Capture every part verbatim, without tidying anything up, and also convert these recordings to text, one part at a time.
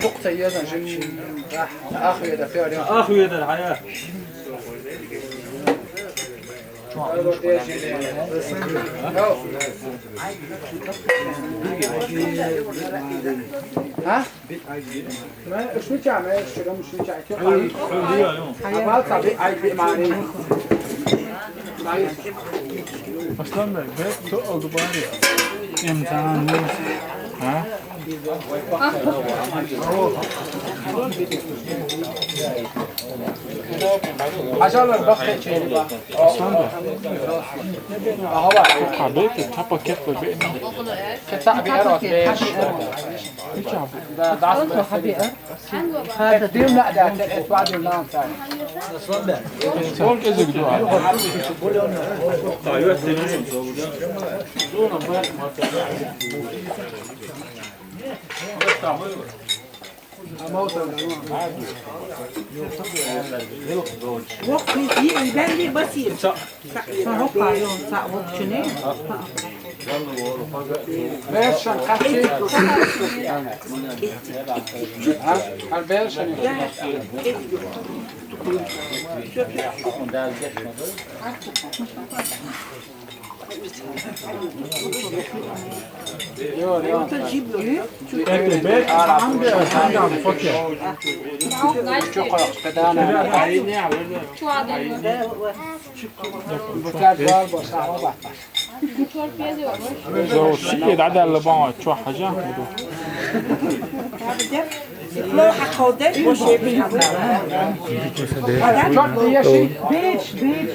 Çok seviyorsan şimdi. Ah, ah, ya da filan. Ah, ya da hayal. Ha? ما شنو كان؟ شنو شنو كان؟ كيف حالي؟ حبال صبي، أي بي ماني. Aslan Bey, ben çok oldu bari. İmtihan ne? Ha? Aslan Bey. Aha, bak. Çok abi, çok çapa kek ve benim. Çok abi, Erol. Hiç abi. هذا ديم لا، ده تلقيت بعد النوم ثاني. Çok ezikdi abi. Yok, ben bir basayım. Sa hoppa, sa hopçu ne? Version kaçı? Ha? Al version. Yok, yok. Çok kolay. Çok kolay. Bu kadar doğal bu, sağ ol, bak. Zo, şi ê dada li ban ço heja. Çok yaşa. Beş, beş.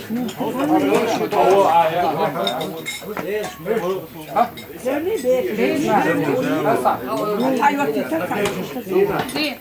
Hayır,